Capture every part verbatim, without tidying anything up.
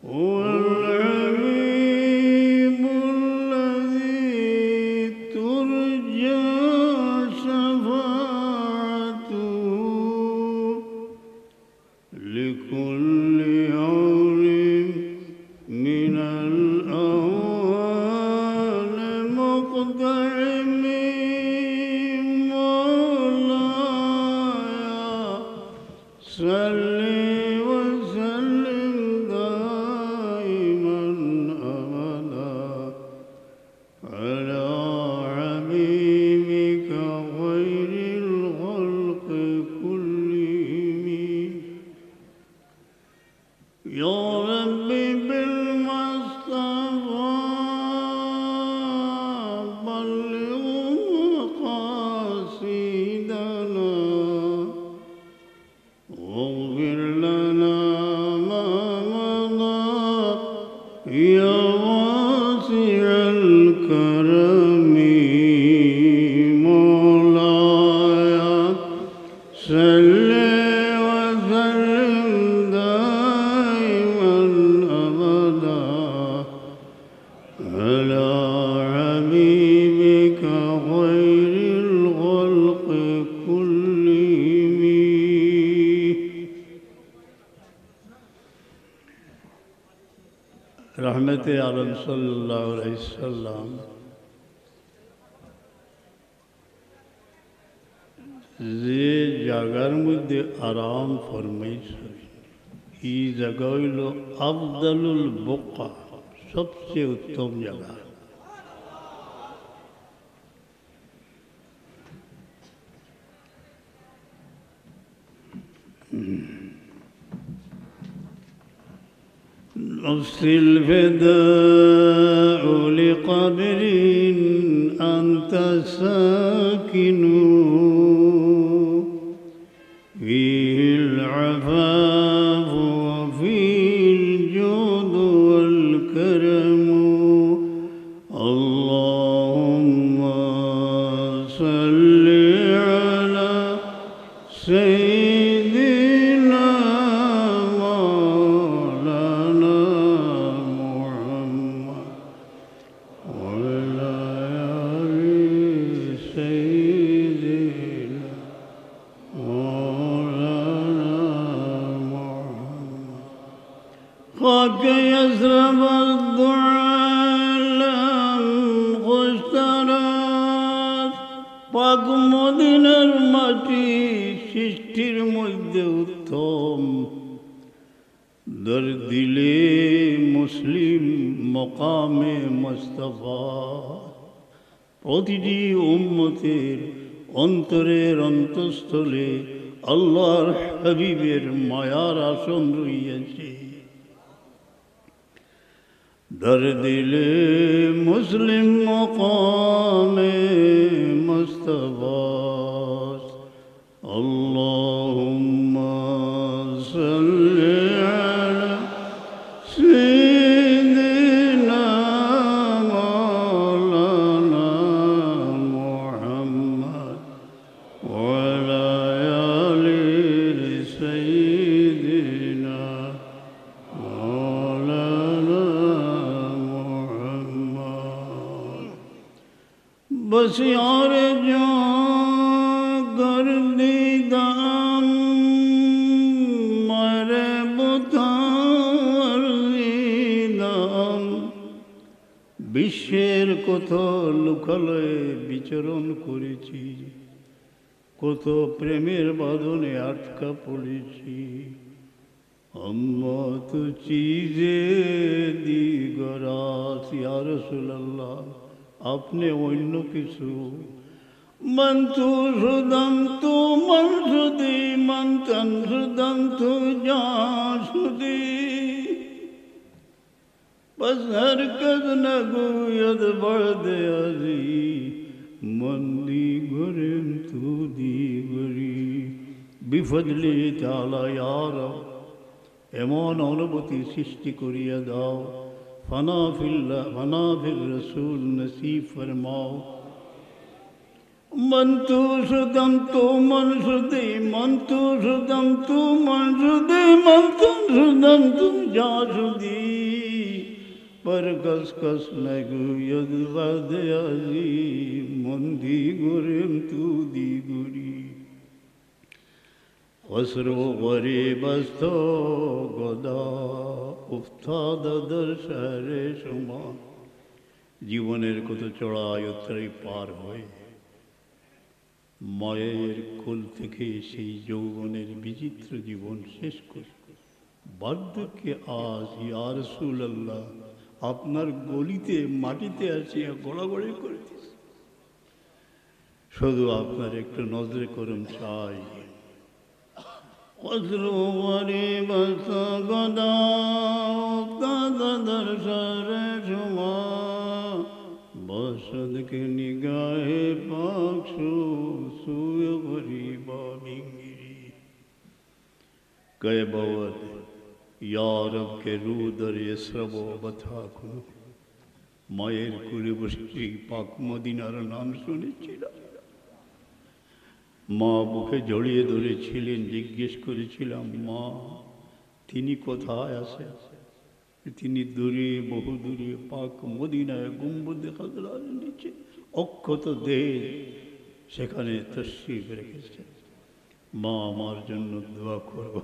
هو الحبيب الذي ترجى شفاعته لكل هول من الأهوال مقتحم. مولاي صل وسلم دائما أبدا على حبيبك خير الخلق كلهم. يا رب بالمصطفى بلغ مقاصدنا واغفر لنا ما مضى يا واسع الكرم. مولاي صل وسلم دائما أبدا على حبيبك خير الخلق كلهم. রহমতে আলম সাল্লাল্লাহু আলাইহি সাল্লাম যে জাগার মধ্যে আরাম ফরমাইছইন, ই জাগা অইলো আফদালুল বুকা, সবচেয়ে উত্তম জাগা। نفسي الفداء لقبر أنت ساكن، فيه العفاف وفيه الجود والكرم. اللهم صل على سيدنا مولانا محمد وعلى آل سيدنا مولانا محمد. خاک یثرب از دو عالم خوشتر است، পাক মদিনার মাটি সৃষ্টির মধ্যে উত্তম। در دل مسلم مقام مصطفی، প্রতিটি উম্মতের অন্তরের অন্তঃস্থলে আল্লাহর হাবিবের মায়ার আসন রইয়াছে। در دل مسلم مقام مصطفی است. اللهم صل على سيدنا مولانا محمد وعلى آل سيدنا مولانا محمد. بسیار جا گردیدم، مر بتان ورزیدم। বিশ্বের কত লোকালয়ে বিচরণ করেছি, কত প্রেমের বাঁধনে আটকা পড়েছি। اما تو چیز دیگر است، یا رسول اللہ، আপনি অন্য কিছু। من تو شدم تو من شدی، من تن شدم تو جان شدی. پس هر کس نگوید بعد از این، من دیگرم تو دیگری. بفضل تعالی یا رب، এমন অনুভূতি সৃষ্টি করিয়া দাও। ফানা ফিল্লাহ, ফানা ফির রসুল নসিব ফরমাও। من تو شدم تو من شدی، من تو شدم تو من شدی، من تو شدم تو جا شدی. پر کس کس نگوید وعده ازی، من دیگرم تو دیگری. خسرو غریب است و گدا، افتاده در شهر شما. জীবনের কত চড়াই উতরাই পার হয়ে মায়ের কোল থেকে সেই যৌবনের বিচিত্র জীবন শেষ করে বার্ধক্যে আজ, ইয়া রাসূলুল্লাহ, আপনার গলিতে মাটিতে আসিয়া গড়াগড়ি করিতেছি। শুধু আপনার একটু নজরে করম চাই। خسرو غریب است گدا، افتاده در شهر شما. باشد که نگاه پاک شو، سوی غریبا بینگری. که بود یارب که رو در اسرب و بطا کنم. মায়ের কোলে বসে সেই পাক মদিনার নাম শুনেছিলাম। মা বুকে জড়িয়ে ধরেছিলেন, জিজ্ঞেস করেছিলাম, "মা, তিনি কোথায় আছেন?" তিনি দূরে, বহু দূরে, পাক মদিনায় গম্বুজে খাজরার নিচে অক্ষত দেহে সেখানে তশরিফ রেখেছেন। মা আমার জন্য দোয়া করো,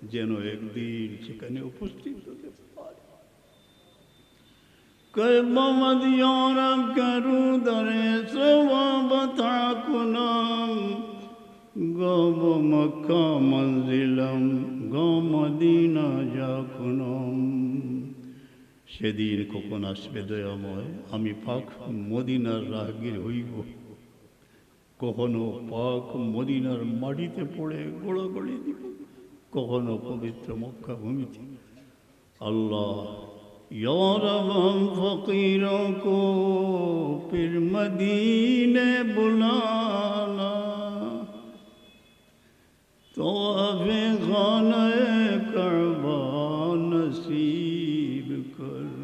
যেন একদিন সেখানে উপস্থিত হতে পারি। که بود یارب که رو در اسرب و بطا کنم، گاه به مکه منزلم، گاه مدینه جا کنم. সেদিন কখন আসবে দয়াময়, আমি পাক মদিনার রাহগীর হইব। কখনো পাক মদিনার মাটিতে পড়ে গড়াগড়ি দিব, কখনো পবিত্র মক্কা ভূমিতে। আল্লাহ, یا رب ہم فقیروں کو پھر مدینے بلانا، طواف خانہ کعبہ نصیب کرنا،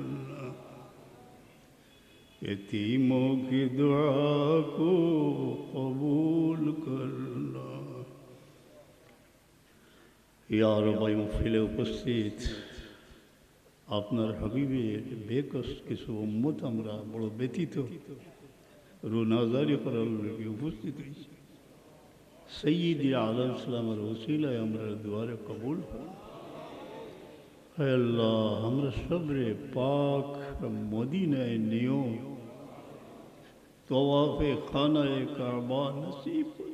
یتیموں کی دعا کو قبول کرنا۔ ইয়া রব, এই মাহফিলে উপস্থিত আপনার হাবিবের বেকস কিছু উম্মত আমরা বড় ব্যথিত, রুনাজারি করার লাগি উপস্থিত হইছি। সৈয়দে আলম ইসলামের উসিলায় আমরা দুয়ারে কবুল করুন। হে আল্লাহ, আমরা সবরে পাক মদিনায় নিও, তওয়াফে খানায়ে কাবা নসিব করো।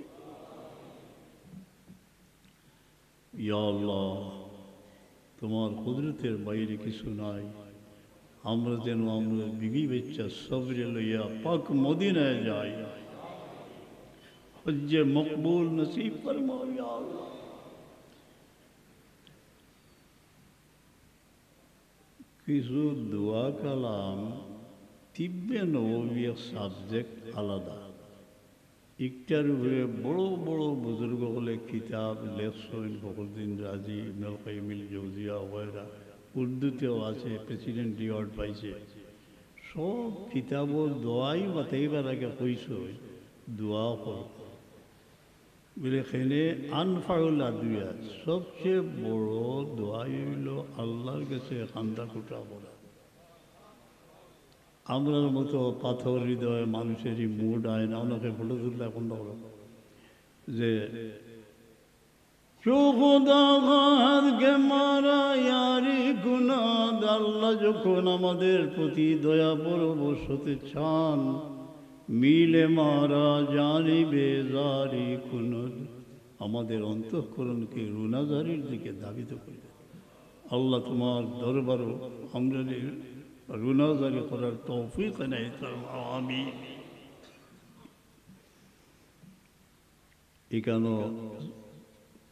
ইয়া আল্লাহ, তোমার কুদরতের বাইরে কিছু নাই। আমরা যেন আমরা বিবি বাচ্চা সবরে লইয়া পাক মদিনায় যাই। হজ্জে মকবুল নসিব ফরমাও ইয়া আল্লাহ। কিছু দোয়া কালাম, তিব্বে নববী এক subject আলাদা। ইকটার উপরে বড় বড় বুজুর্গ অকলে কিতাব লেখছইন, ফখরুদ্দিন রাজি, ইবনুল কাইয়িমুল জৌজিয়া, ওয়াইরা। উর্দুতেও আছে, প্রেসিডেন্ট রিওয়ার্ড পাইছে। সব কিতাবর দোয়াই বাতাইবার আগে কইছইন, দোয়া করো। বলে, এখানে আনফাউল আদওয়া, সবচেয়ে বড় দোয়াই হইল আল্লাহর কাছে কান্দা কুটা করা। আমরার মতো পাথর হৃদয় মানুষেরই মুড আয় না, ওনাকে ফটো তুলতে এখন ধরো যে, "چو خدا خواهد که ما را یاری کند", আল্লাহ যখন আমাদের প্রতি দয়া পরবশ হতে চান, "میل ما را جانب زاری کند", আমাদের অন্তঃকরণকে রুনাজারির দিকে ধাবিত করে। আল্লাহ তোমার দরবারও আমরা রুনাজারি করার তৌফিক এনায়েত করো। আমিন। ইকানো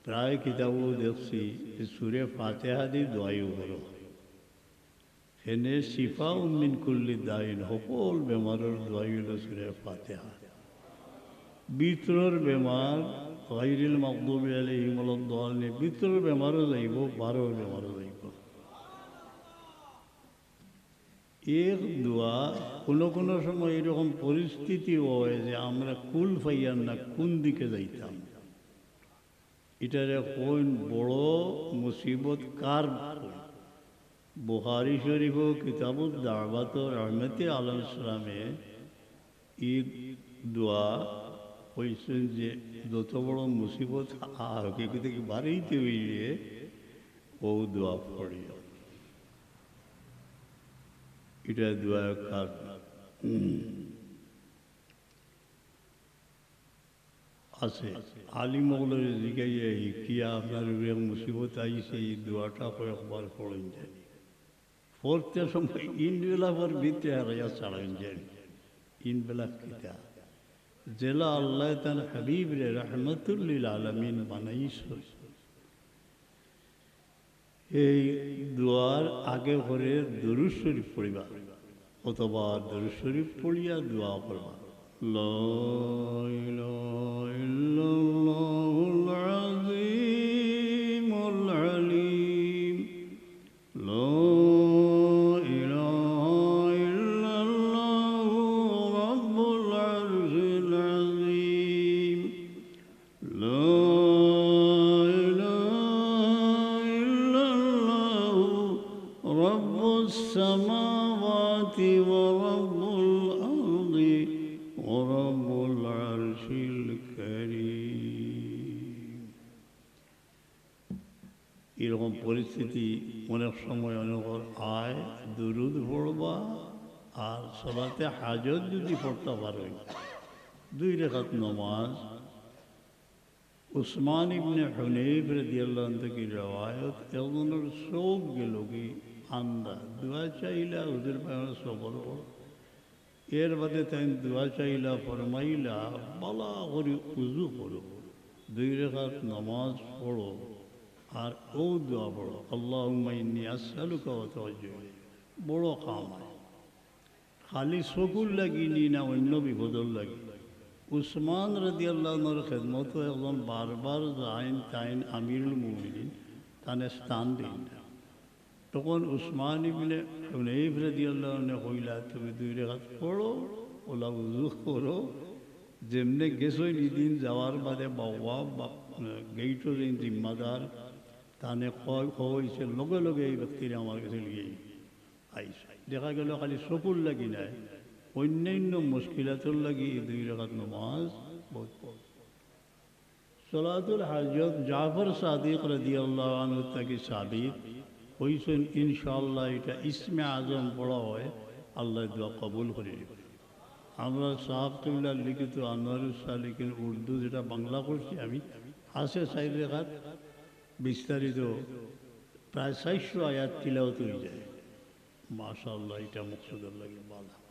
প্রায় কিতাবও দেখছি যে সুরে ফাতিহা দি দোয়াইও করো। এনে শিফাউম মিন কুল্লি দাইন, সকল বেমারর দোয়াই হইল সুরে ফাতিহা। ভিতরর বেমার, গাইরিল মাগদুবি আলাইহিম ওয়ালাদ্দাল্লিন, ভিতরর বেমারও যাইব, বারর বেমারও যাইব। এক দোয়া, কোনো কোনো সময় এরকম পরিস্থিতি হয় যে আমরা কুল পাইয়ার না, কোন দিকে যাইতাম। ইটারে কইন বড় মুসিবত কার। বুখারী শরীফ ও কিতাবুদ দাওয়াত ও রহমতে আলম সালামে ই দোয়া কইছেন যে যত বড় মুসিবত আ-, হকিকতে কি বাড়িতে হইলে ও দোয়া পড়িও। এটা দোয়া কার। হুম। আছে। আলিম অকলরে জিগাইয়া হিকিয়া আপনার উপরে এক মুসিবত আইছে, এই দোয়াটা কয়েকবার পড়ইন জানি। পড়তে সময় ইনভেলপর ভিতরে হারাইয়া ছাড়ইন জানি। ইনভেলপ কিতা? যেলা আল্লাহ তান হাবিবরে রহমতুল্লিল আলামিন বানাইছইন। এই দোয়ার আগে করে দুরূদ শরীফ পড়িবা, অথবা দুরূদ শরীফ পড়িয়া দোয়া করবা। لا إله إلا الله العظيم العليم. لا إله إلا الله رب العرش العظيم. لا إله إلا الله رب السماوات ورب الأرض ورب العرش الكريم. এরকম পরিস্থিতি অনেক সময় অনেক আয়, দুরূদ পড়বা, আর সলাতে হাজত যদি পড়তা পারো, দুই রেকাত নমাজ, উসমান ইবনে হুনাইফ রাদিয়াল্লাহু আনহু থাকি রেওয়ায়ত, একজনর চউখ গেলগি আন্দা, দোয়া চাইলা, হুজুর পাকর সবর করো। এর বাদে তাইন দোয়া চাইলা, ফরমাইলা, "বালা করি উজু করো, দুই রেকাত নামাজ পড়ো, আর ও দোয়া পড়ো, আল্লাহুম্মা ইন্নী আসআলুকা ওয়া তাওয়াজ্জুহু ইলাইকা।" বড় কাম অয়। খালি চকুর লাগি নি না, অন্য বিপদর লাগি। উসমান রাদিয়াল্লাহু আনহুর খেদমতো একজন বারবার যাইন, তাইন আমিরুল মুমিনিন, তানে স্থান দেইন না। তখন উসমান ইবনে হুনাইফ রাদিয়াল্লাহু আনহু কইলা, "তুমি দুই রেকাত পড়ো, ওলা উজু করো।" যেমনে গেছইন ইদিন যাওয়ার বাদে বাবা বা, গেইটর যেইন জিম্মাদার, তানে কয়, কইছে, "লগে লগে এই ব্যক্তিরে আমার গেছে লইয়া আইস।" দেখা গেল খালি চকুর লাগি নায়, অন্যান্য মুশকিলাতর লাগি এই দুই রেকাত নামাজ বহুত পড়ে। সলাতুল হাজত জাফর সাদিক রাদিয়াল্লাহু আনহু থাকি সাবিত, কইছইন, ইনশাআল্লাহ, এটা ইসমে আজম পড়া হয়, আল্লাহ দোয়া কবুল করি নিবা। আমরা সাহেব কিবলার লিখিত আনোয়ারুস সালিকিন উর্দু, যেটা বাংলা করছি আমি, আছে চাইর রেকাত, বিস্তারিত প্রায় চাইরশো আয়াত তিলাওয়াত হয়ে যায়। মাশাআল্লাহ, এটা মকসুদর লাগি বালা।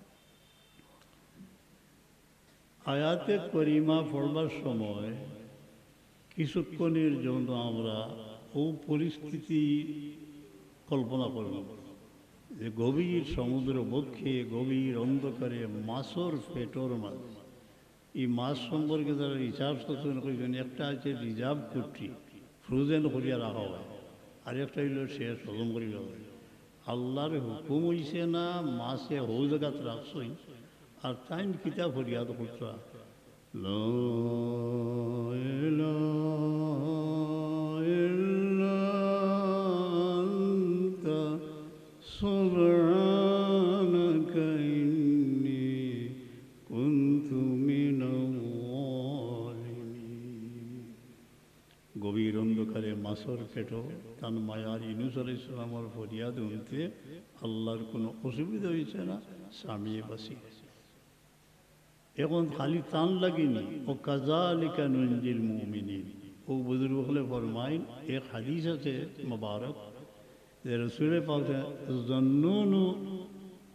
আয়াতে করিমা পড়বার সময় কিছুক্ষণের জন্য আমরা ও পরিস্থিতি কল্পনা করব যে গভীর সমুদ্র বক্ষে, গভীর অন্ধকারে মাছর পেটর মাঝে। এই মাছ সম্পর্কে যারা রিসার্চ করছেন, কইছেন একটা আছে রিজার্ভ কুট্টি, ফ্রোজেন করিয়া রাখা হয়, আর একটা হইল শেষ হজম করিয়া হয়। আল্লাহর হুকুম হইছে না, মাছে হৌ জাগাত রাখছইন, আর তাইন কিতা ফরিয়াদ করতরা, "লা ইলাহা ইল্লা আনতা সুবহানাকা ইন্নী কুনতু মিনাজ জালিমিন।" গভীর অন্ধকারে মাছর পেটো তান মায়ার ইউনুস আলাইহিস সালামর ফরিয়াদ হুনতে আল্লাহর কোনো অসুবিধা হইছে না, স্বামী বাঁচি। এখন খালি তান লাগি নি, "ওয়া কাযালিকা নুনজিল মুমিনিন।" ও বুজুর্গ অকলে ফরমাইন, এক হাদিস আছে মোবারক, যে রসুলে পাক, "জুন্নুনু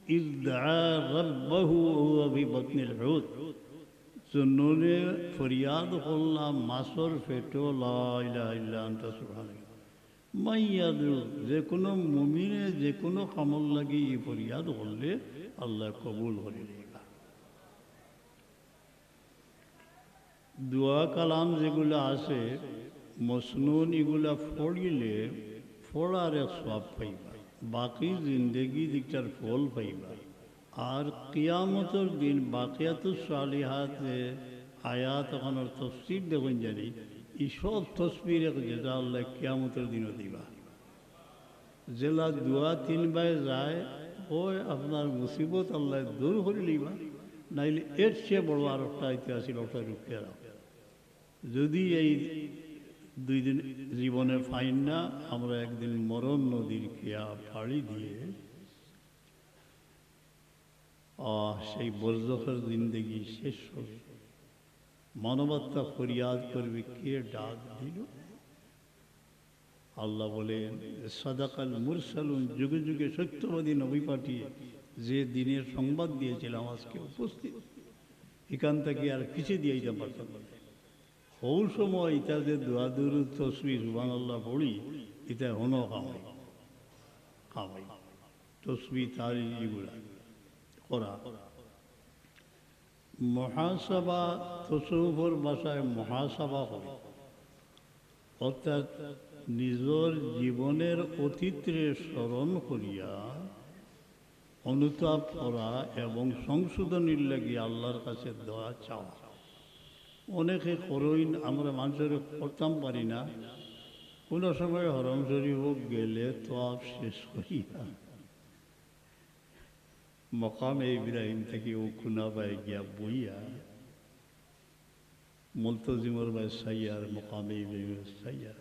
ইয দাআ রাব্বাহু ওয়া হুয়া ফি বাতনিল হুত।" জুন্নুনে ফরিয়াদ করলা মাছর পেটো, "লা ইলাহা ইল্লা আনতা সুবহানাকা।" মাইয়াদু, যে কোনো মুমিনে যে কোনো কামর লাগি ই ফরিয়াদ করলে আল্লাহ কবুল করি নিবা। দোয়া কালাম যেগুলা আছে, মসনুন, ইগুলা পড়িলে পড়ার এক সওয়াব পাইবা। বাকি জিন্দেগি দিকটার ফল পাইবা। আর কিয়ামতর দিন বাকিয়াতুস সালিহাত যে আয়াত অখানর তফসির দেখইন জানি, ই সব তসবির এক জেজা আল্লায় কিয়ামতর দিনও দিবা। যেলা দোয়া তিন বায় যায়, অয় আপনার মুসিবত আল্লায় দূর করি লিবা, নাইলে এর চেয়ে বড় আর একটা আইতে আছিল, ওটা রুখিয়া রাখো। যদি এই দুই দিন জীবনে পাইন না, আমরা একদিন মরণ নদীর খেয়া পাড়ি দিয়ে, আহ, সেই বরজখর জিন্দেগি শেষ হবে। মানবাত্মা ফরিয়াদ করবে, "কে ডাক দিল?" আল্লাহ বলেন, "সাদাকাল মুরসালুন", যুগে যুগে সত্যবাদী নবী পাঠিয়ে যে দিনের সংবাদ দিয়েছিলাম, আজকে উপস্থিত। এখান থেকে আর পিছে দিয়ে দিতাম পারতাম না। হউ সময় ইতা যে দোয়া দুরুদ তসবি সুবহানাল্লাহ পড়ি, ইতা হনো কামাই, কামাই। তসবি তাহলিল ইগুলা করা। মুহাসাবা, তসৌফর ভাষায় মুহাসাবা কয়, অর্থাৎ নিজর জীবনের অতীতরে স্মরণ করিয়া অনুতাপ করা এবং সংশোধনীর লাগি আল্লাহর কাছে দোয়া চাওয়া। অনেকে করইন, আমরা মানুষরে করতাম পারি না। কোনো সময় হরম শরীফ গেলে তওয়াফ শেষ করিয়া মকামে ইব্রাহিম থাকি অউ কুনাবায় গিয়া বইয়া মুলতজিমর বায় চাইয়ার, মকামে ইব্রাহিমর চাইয়ার।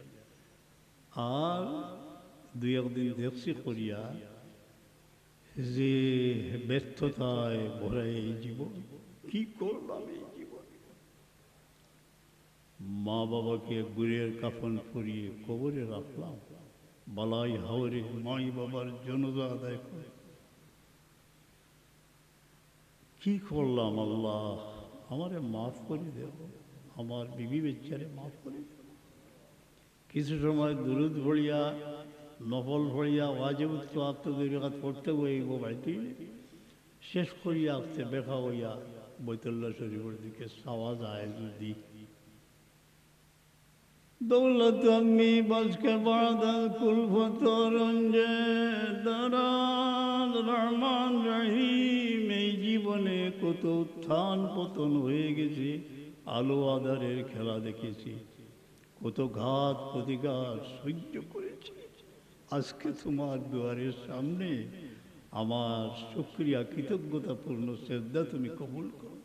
আর দুই একদিন দেখছি করিয়া যে ব্যর্থতায় ভরা এই জীবন, কি করলাম এই জীবন। মা বাবাকে গুরের কাফন পরিয়ে কবরে রাখলাম, বালাই হাওরে মাই বাবার জনাজা আদায় করে। কি করলাম আল্লাহ, আমারে মাফ করি দেও, আমার বিবি বেচারে মাফ করি দেও। কিছু সময় দুরুদ পড়িয়া, নফল পড়িয়া, ওয়াজিব তো আত্ম দুই রাকাত পড়তে হইব বাড়িতে। শেষ করিয়া আস্তে বেকা হইয়া বৈতুল্লাহ শরীফর দিকে চাওয়া যায় যদি। দৌলত আমি বাজকে বাদাল কুলফত রঞ্জে দারাল রহমান রহিম। এই জীবনে কত উত্থান পতন হয়ে গেছে, আলো আধারের খেলা দেখেছি, কত ঘাত প্রতিঘাত সহ্য করেছি। আজকে তোমার দুয়ারের সামনে আমার শুকরিয়া, কৃতজ্ঞতাপূর্ণ শ্রদ্ধা তুমি কবুল করো।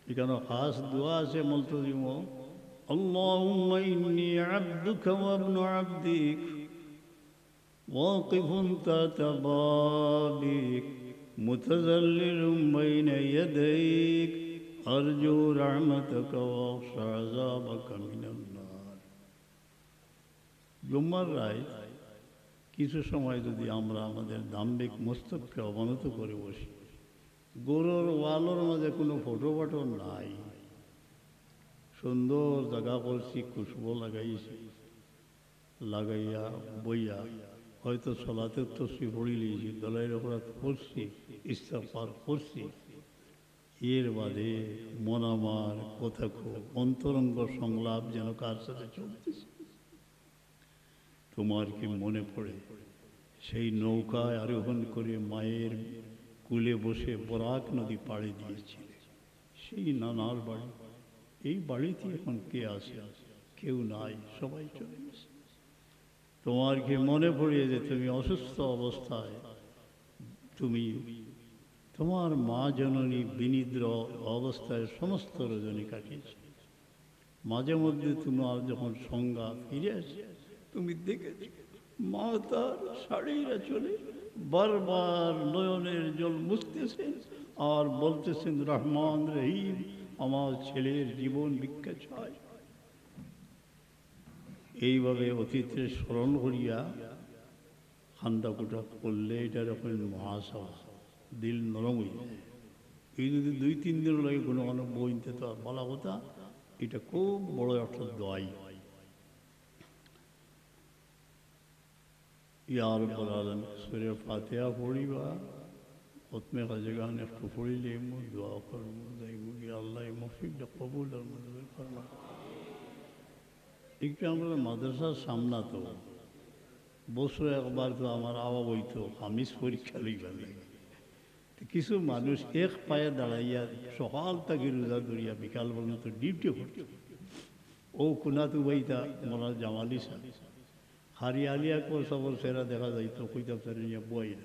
এখানে খাস দোয়া আছে মুলতজিম, اللهم إني عبدك وابن عبدك واقف تحت بابك متذلل بين يديك أرجو رحمتك وأخشى عذابك من النار। জুম্মার রায় কিছু সময় যদি আমরা আমাদের দাম্ভিক মস্তককে অবনত করে বসি, ঘরর ওয়ালর মাঝে কোনো ফটো ফটো নাই, সুন্দর জাগা করছি, খুশবু লাগাইছি, লাগাইয়া বইয়া হয়তো সলাতে তসবি পড়ি লিয়েছি, দলাই রকরাত পড়ছি, ইস্তেগফার করছি, এর বাদে মন আমার কথা খুব অন্তরঙ্গ সংলাপ যেন কার সাথে চলতেছে। তোমার কি মনে পড়ে সেই নৌকায় আরোহণ করে মায়ের কুলে বসে বরাক নদী পাড়ি দিয়েছিলে? সেই নানার বাড়ি, এই বাড়িতে এখন কে আছে? কেউ নাই, সবাই চলে গেছে। তোমার কি মনে পড়ে যে তুমি অসুস্থ অবস্থায় তুমি তোমার মা জননী বিনিদ্র অবস্থায় সমস্ত রজনী কাটিয়েছ? মাঝে মধ্যে তোমার যখন সংজ্ঞা ফিরে আসে, তুমি দেখেছ মা তার শাড়ির আঁচলে বারবার নয়নের জল মুছতেছেন আর বলতেছেন, "রহমান রহিম, আমার ছেলের জীবন ভিক্ষা চাই।" এইভাবে অতীতরে স্মরণ করিয়া কান্দা-কুটা করলে ইটারে কইন মুহাসাবা, দিল নরম অই যায়। এই যদি দুই তিন দিন লাগে কোনো কোনো বইনতে তো আর ভালা কথা, এটা খুব বড় একটা দোয়াই। ইয়া রব্বাল আলামিন, সূরা ফাতিহা পড়িবা, খতমে খাজেগান একটু পড়িলেইমু, দোয়া করমু, যাইমু, ইয়া আল্লাহ, এই মহফিলটা কবুল আর মঞ্জুর ফরমা। একটু আমরা মাদ্রাসার সামনা তো, বছরে একবার তো আমার আওয়া অইতো, হামিস পরীক্ষা লইবার লাগি। তো কিছু মানুষ এক পায়ে দাঁড়াইয়া সকাল থাকি রোজা ধরিয়া বিকাল পর্যন্ত ডিউটি করতো। ও কুনাত উবাইতা মৌলানা জামালি সাহেব, হারিয়ালি আকবর সাহেবর চেহারা দেখা যাইতো, কইতাম স্যার নিয়া বইল,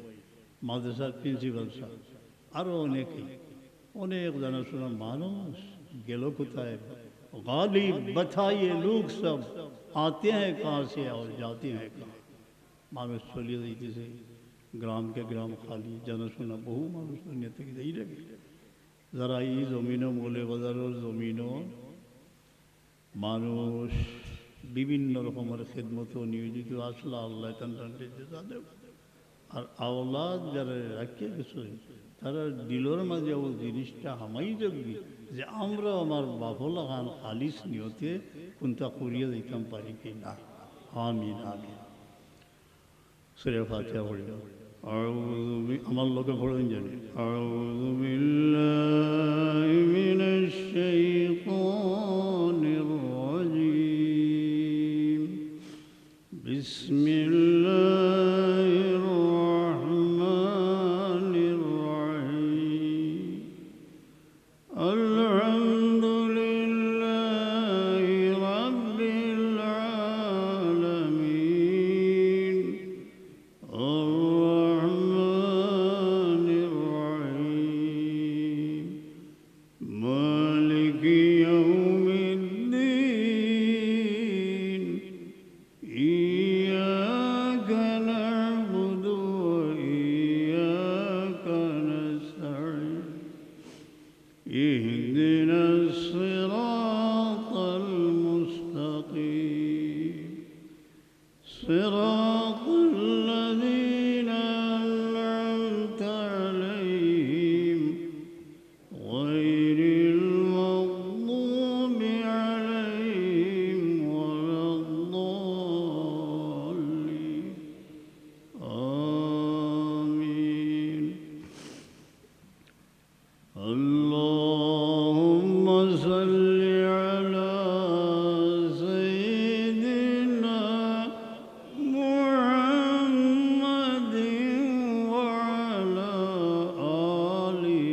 মাদ্রাসার প্রিন্সিপাল সাহেব, আরো অনেকেই, অনেক জানাশোনা মানুষ গেল কোথায়? গালিব, বতাইয়ে লোগ সব, আতে হ্যায় কাহাঁ সে অর যাতে হ্যায় কাহাঁ। মানুষ চলিয়া যাইতেছে, গ্রামকে গ্রাম খালি, জানাশোনা বহু মানুষ দুনিয়া থাকি যাইরা গেছে। যারা এই জমিনো, মৌলভীবাজারর জমিনো মানুষ বিভিন্ন রকমর খেদমতো নিয়োজিত আছলা, আল্লায় তানরারে জাযা দেউক। আর আওলাদ যারা রাখিয়া গেছইন, তারার দিলর মাঝে অউ জিনিসটা হামাই যাউক যে আমরা আমার বাফর লাখান খালিস নিয়তে কুন্তা করিয়া যাইতাম পারি কি না। আমিন, আমিন। সূরা ফাতিহা পড়ি। আউযু বি-, আমার লগে পড়ইন জানি। أعوذ بالله من الشيطان الرجيم. بسم الله الرحمن الرحيم. الحمد لله رب العالمين. الرحمن الرحيم. مالك يوم الدين. إياك نعبد وإياك نستعين. اهدنا الصراط المستقيم. صراط الذين أنعمت عليهم غير المغضوب عليهم ولا الضالين. آمين. اللهم صل على سيدنا محمد وعلى آله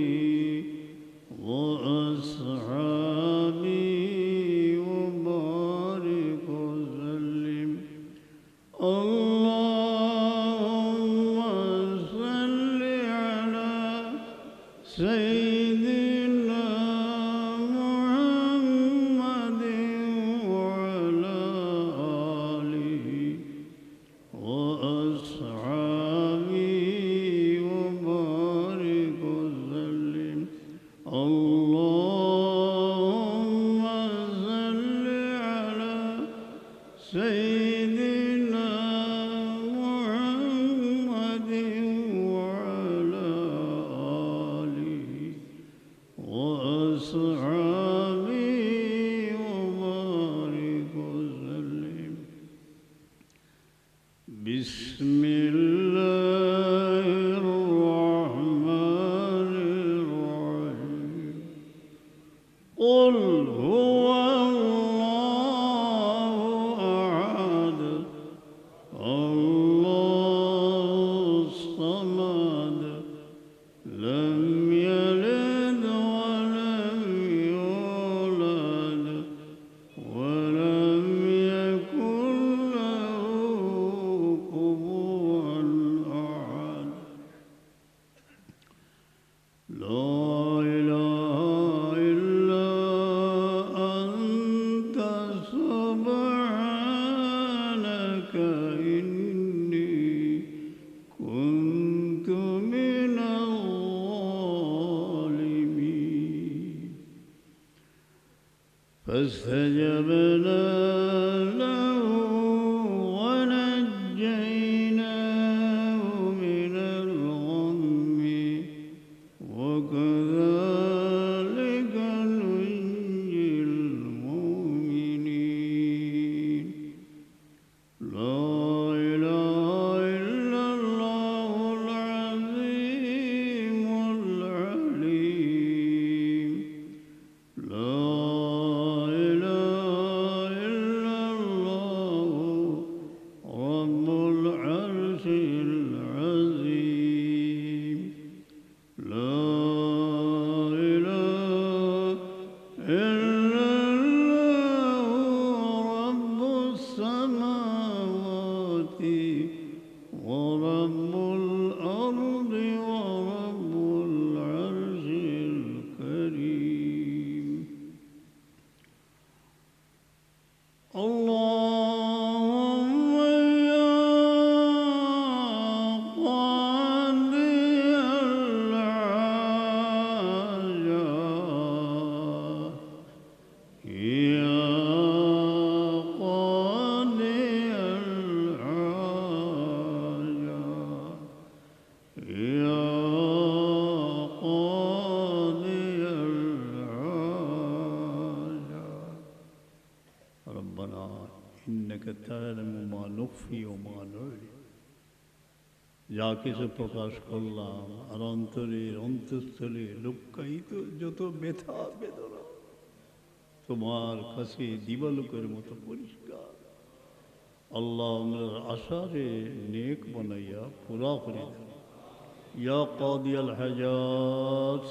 وأصحابه وبارك وسلم. اللهم صل على سيدنا محمد وعلى آله وأصحابه وبارك وسلم. اللهم صل على سيدنا محمد وعلى آله وأصحابه وبارك وسلم. بسم الله الرحمن الرحيم. قل هو الله أحد. الله الصمد. لم يلد ولم يولد. ولم يكن له كفوا أحد. لا إله إلا أنت سبحانك إني كنت من الظالمين. فاستجبنا له ونجيناه من الغم وكذلك ننجي المؤمنين. لا إله إلا الله العظيم العليم. لا إله إلا الله تعلم ما نخفي وما نعلن। যা কিছু প্রকাশ করলাম আর অন্তরের অন্তঃস্থলে লুক্কায়িত যত ব্যথা বেদনা তোমার কাছে দিবালোকের মতো পরিষ্কার। আল্লাহ, আমরার আশারে নেক বানাইয়া পুরা করি দেও। ইয়া কাদিয়াল হাজাত,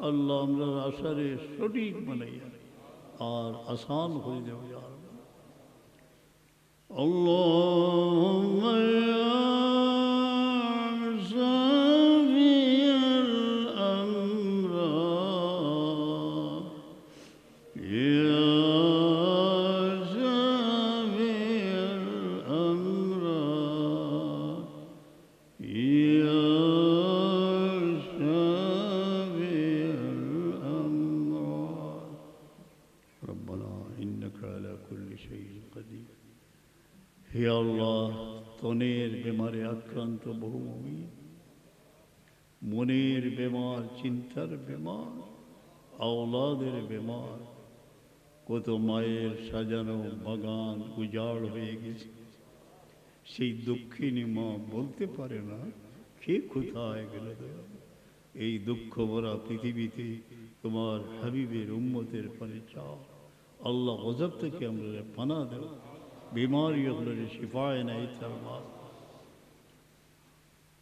আল্লাহ, আমরার আশারে সঠিক বানাইয়া আর আসান করি দেও, ইয়া রাব্বাল। اللهم يا شافي الأمراض، يا شافي الأمراض، يا شافي الأمراض. ربنا إنك على كل شيء قدير. হে আল্লাহ, তনের বেমারে আক্রান্ত বহু মুমিন, মনের বেমার, চিন্তার বেমার, আওলাদের বেমার, কত মায়ের সাজানো বাগান উজাড় হয়ে গেছে। সেই দুঃখিনী মা বলতে পারে না কে কোথায় গেল। দয়াল, এই দুঃখ ভরা পৃথিবীতে তোমার হাবিবের উম্মতের পানে চাও। আল্লাহ, গজব থেকে আমরারে পানা দেও, বিমারি অকলরে শিফা এনায়েত ফরমাও।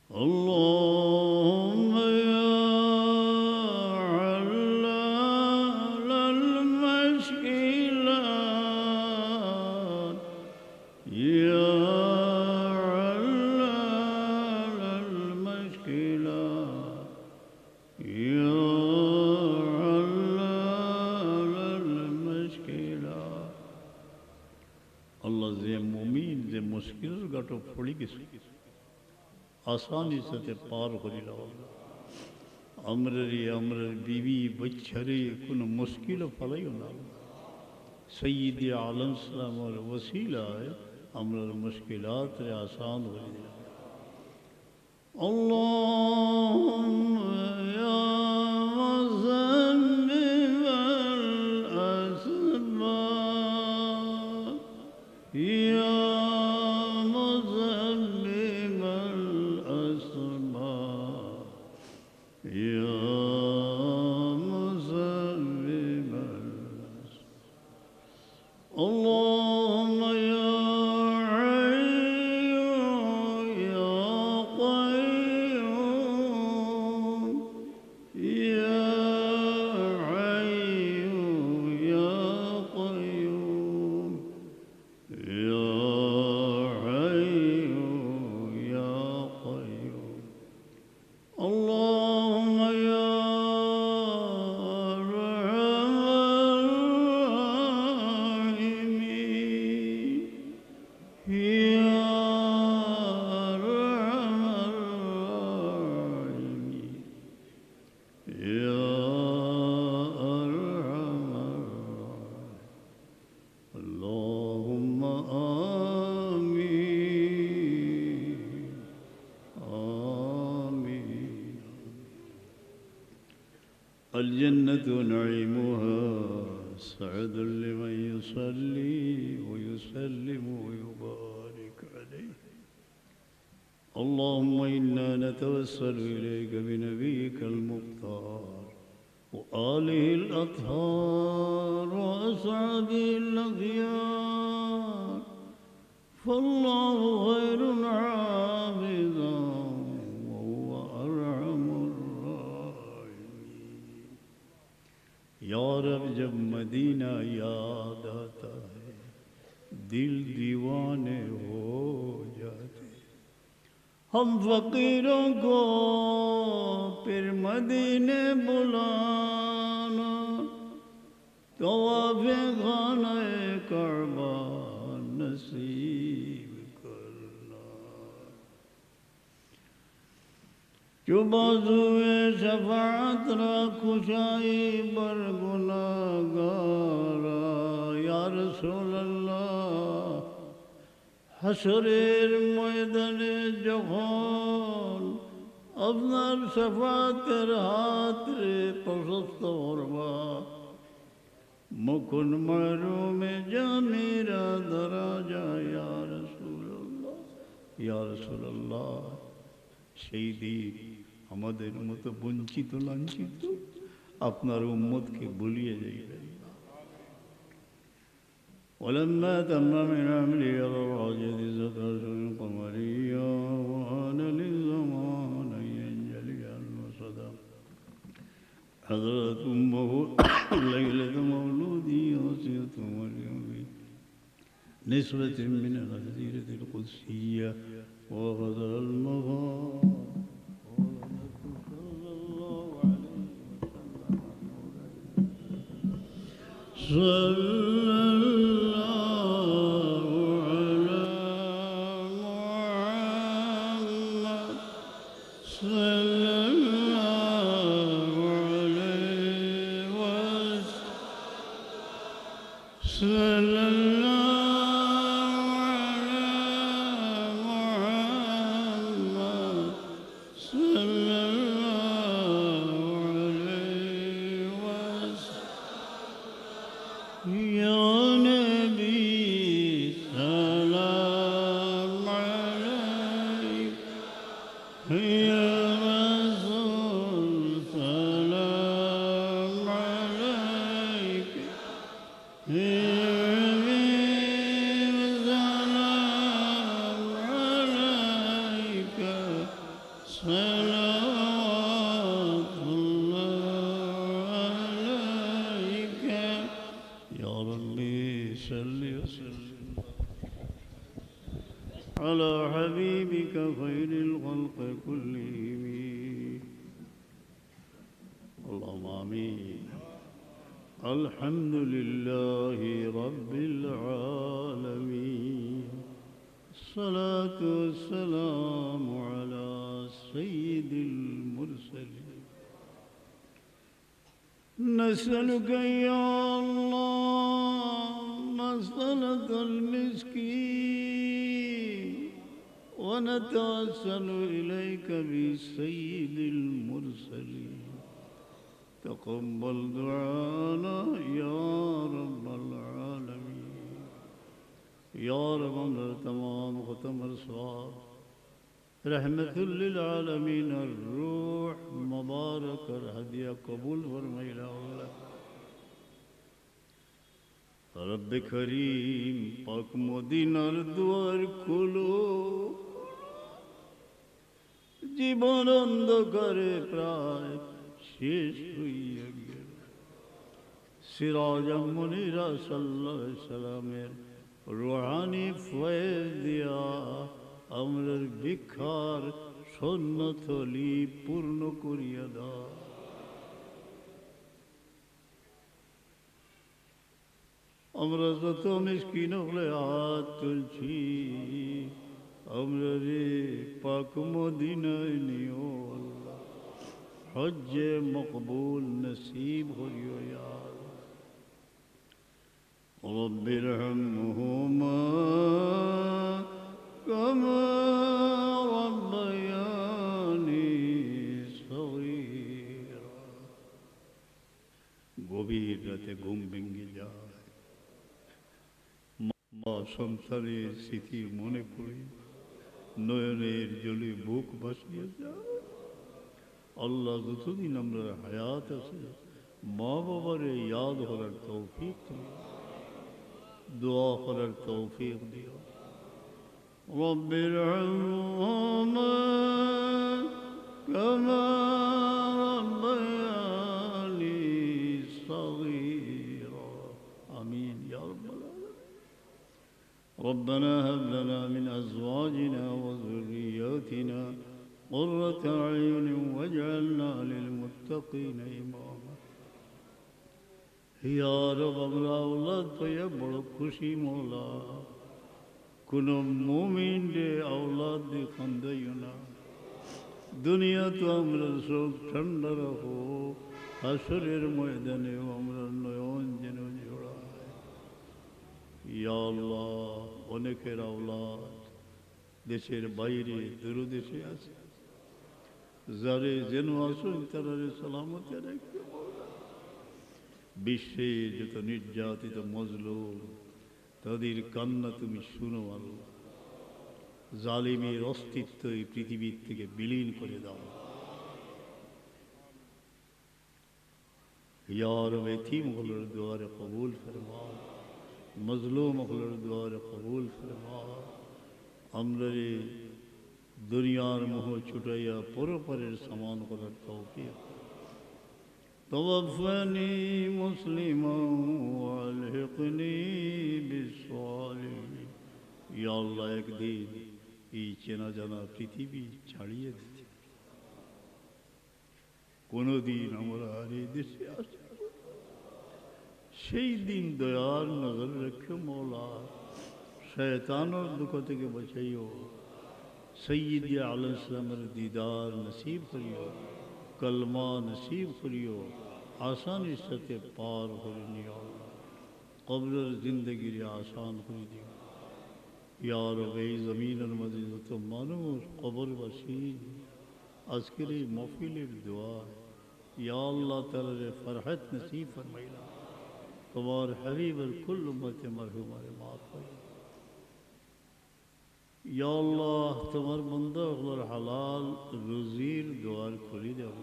اللهم يا علام المشكلات، يا علام المشكلات، يا علام المشكلات. আল্লাহ, যে মুমিন যে মুশকিলর গাটো পড়ি গেছে, আসানির সাথে পার করি দাও আল্লাহ। আমরারে, আমরার বিবি বাচ্চারে কোনো মুশকিলো ফালাইও না। সৈয়দে আলম সালামর ওসিলায় আমরার মুশকিলাতরে আসান করি দাও। اللهم يا مسبب الأسباب، يا مسبب الأسباب، يا مسبب الأسباب. اللهم يا حي يا قيوم، يا حي يا قيوم، يا حي يا قيوم. اللهم يا أرحم الراحمين، يا أرحم الراحمين، يا أرحم الراحمين. اللهم آمين. آمين. الجنة نعيمها سعد لمن يصلي ويسلم ويبارك عليه. اللهم إنا نتوسل إليك بنبيك المختار وآله الأطهار وأصحابه الأخيار، فالله خير حافظا وهو أرحم الراحمين. یا رب، جب مدینہ یاد آتا ہے، دل دیوانے ہو جاتے ہیں۔ ہم فقیروں کو پھر مدینے بلانا، طواف خانہ کعبہ نصیب کرنا۔ چو بازوئے شفاعت را کشائی بر گناہگارا، یا رسول اللہ، হাশরের ময়দানে যখন আপনার শাফাআতের হাতরে প্রশস্ত করবা, مکن محروم جاں میرا دراجہ یا رسول اللہ، یا رسول اللہ، সেই দিন আমাদের মতো বঞ্চিত লাঞ্ছিত আপনার উম্মতকে ভুলিয়ে যাইবেন না। ولما تم من حمله على الراجل ستة أشهر قمرية وحان للزمان أن ينجلي المصدق حضرت أمه ليلة مولده وصية مريم في نسبة من الحظيرة القدسية وأخذ المغار. قال النبي صلى الله عليه وسلم: صلى الله على محمد، صلى الله عليه وسلم، صلى الله على محمد، صلى الله عليه وسلم. يا نبي سلام عليك، يا رسول سلام عليك، يا حبيب سلام عليك، صلوات الله عليك. يا ربي صل وسلم على حبيبك خير الخلق كلهم. اللهم آمين. الحمد لله رب العالمين. الصلاة والسلام على سيد المرسلين. نسألك يا الله مسألة المسك، ونتوسل إليك بسيد المرسلين. تقبل دعانا يا رب العالمين. يا رب، আমরার তামাম খতমর সওয়াব রহমতুল লিল আলামিনর রূহ মুবারকর হাদিয়া কবুল ফরমাইলা আল্লাহ। রব্বে করিম, পাক মদিনার দুয়ার খুলো। জীবন অন্ধকারে প্রায় শেষ হইয়া গেল। সিরাজাম মুনিরা সাল্লাল্লাহু আলাইহি সাল্লামের রুহানি ফয়েজ দিয়া আমরার ভিক্ষার স্বর্ণ থলি পূর্ণ করিয়া দাও। আমরা যত মিসকিন অকলে হাত তুলছি, আমরারে পাক মদিনায় নিও আল্লাহ, হজ্জে মকবুল নসিব করিও ইয়া আল্লাহ। رب ارحمهما كما ربياني صغيرا। গভীর রাতে ঘুম ভেঙে যায়, মা সন্তানের স্মৃতি মনে পড়ে, নয়নের জলে বুক ভাসিয়া যায়। আল্লাহ, যতদিন আমরার হায়াত আছে, মা বাবারে ইয়াদ করার তৌফিক দিও, দোয়া করার তৌফিক দিও। رب ارحمهما كما ربياني صغيرا. آمين يا رب العالمين. ربنا هب لنا من أزواجنا وذرياتنا قرة أعين واجعلنا للمتقين إماما. ইয়া রব, আমরা আওলাদ পাইয়া বড় খুশি মওলা। কুনু মুমিনরে আওলাদ দি কান্দাইও না। দুনিয়াত আমরার চোখ ঠান্ডা রাখো, হাশরের ময়দানেও আমরার নয়ন যেন জোড়ায়। ইয়া আল্লাহ, অনেকের আওলাদ দেশের বাইরে দূরদেশে আছে, যারে যেন আছো তারারে সালামতে রাখিও মওলা। বিশ্বের যত নির্যাতিত মজলুম, তাদের কান্না তুমি শুনো আল্লাহ। জালিমের অস্তিত্ব এই পৃথিবীর থেকে বিলীন করে দাও। ইয়া রব, এতিম অকলর দোয়ারে কবুল ফরমাও, মজলুম অকলর দোয়ারে কবুল ফরমাও। আমরারে দুনিয়ার মোহ ছুটাইয়া পরপারের সামান করার তৌফিক। توفني مسلما وألحقني بالصالحين। ইয়া আল্লাহ, একদিন এই চেনা জানা পৃথিবী ছাড়িয়ে দিতে কোনোদিন আমরা আর এই দেশে আসি। সেই দিন দয়ার নজর রাখিও মওলা, শয়তানর ধোঁকা থেকে বাঁচাইও। সৈয়দ আলাইহিস সালামের দিদার নসিব করিও, কলমা নসিব করিও, আসানির সাথে পার করে নিও আল্লাহ। কবরের জিন্দেগিরে আসান করে দিও। ইয়া রব, এই জমিনের মাঝে যত মানুষ কবরবাসী, আজকের এই মাহফিলের দোয়া, ইয়া আল্লাহ, তারারে ফরহত নসিব ফরমাইলা। তোমার হাবিবের কুল উম্মতে মরহুমারে মাফ করিও। ইয়া আল্লাহ, তোমার বান্দা অকলর হালাল রুজির দোয়ার খুলি দেও।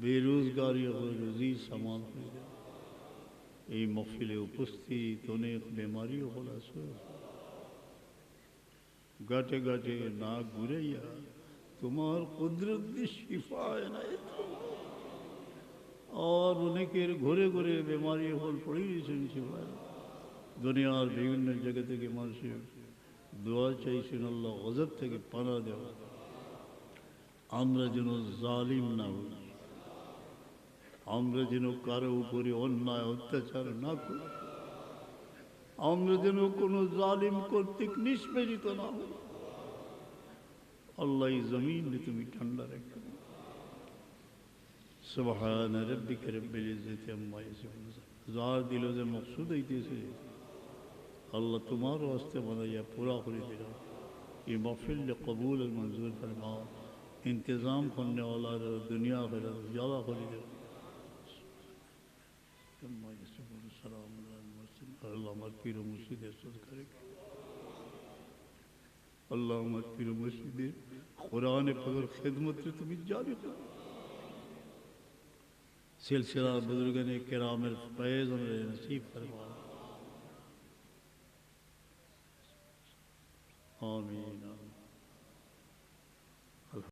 বেরোজগারি অকলর রুজির সামান খুলি দেও। এই মাহফিলে উপস্থিত অনেক বেমারি অকল আছে, গাটে গাটে না ঘুরাইয়া তোমার কুদরত দি শিফা এনায়েত করো। আর অনেকের ঘরে ঘরে বেমারি অকল পড়ি রইছইন শিফা। দুনিয়ার বিভিন্ন জায়গা থেকে মানুষে দোয়া চাইছইন, আল্লাহ গজব থেকে পানা দেও। আমরা যেন জালিম না হই, আমরা যেন কারো উপরে অন্যায় অত্যাচার না করি, আমরা যেন কোনো জালিম কর্তৃক নিষ্পেষিত না হই। আল্লাহ, এই জমিনরে তুমি ঠান্ডা রাখো। سبحان ربك رب العزة عما يصفون। যার দিলো যে মকসুদ অইতেছে, আল্লাহ তোমার ওয়াস্তে বানাইয়া পুরা করি দিলাম। এই মাহফিল কবুল আর মঞ্জুর ফরমাও। ইন্তেজাম করনেওয়ালার দুনিয়া আখিরাত উজালা করি দিলাম। আল্লাহ আমার পীর ও মুর্শিদের সদকারে, আল্লাহ আমার পীর ও মুর্শিদের কোরআনে পাকের খেদমতরে তুমি জারি করো। সিলসিলা বুজুর্গানে কেরামের ফয়েজ আমরা নসিব ফরমাও। আমিন।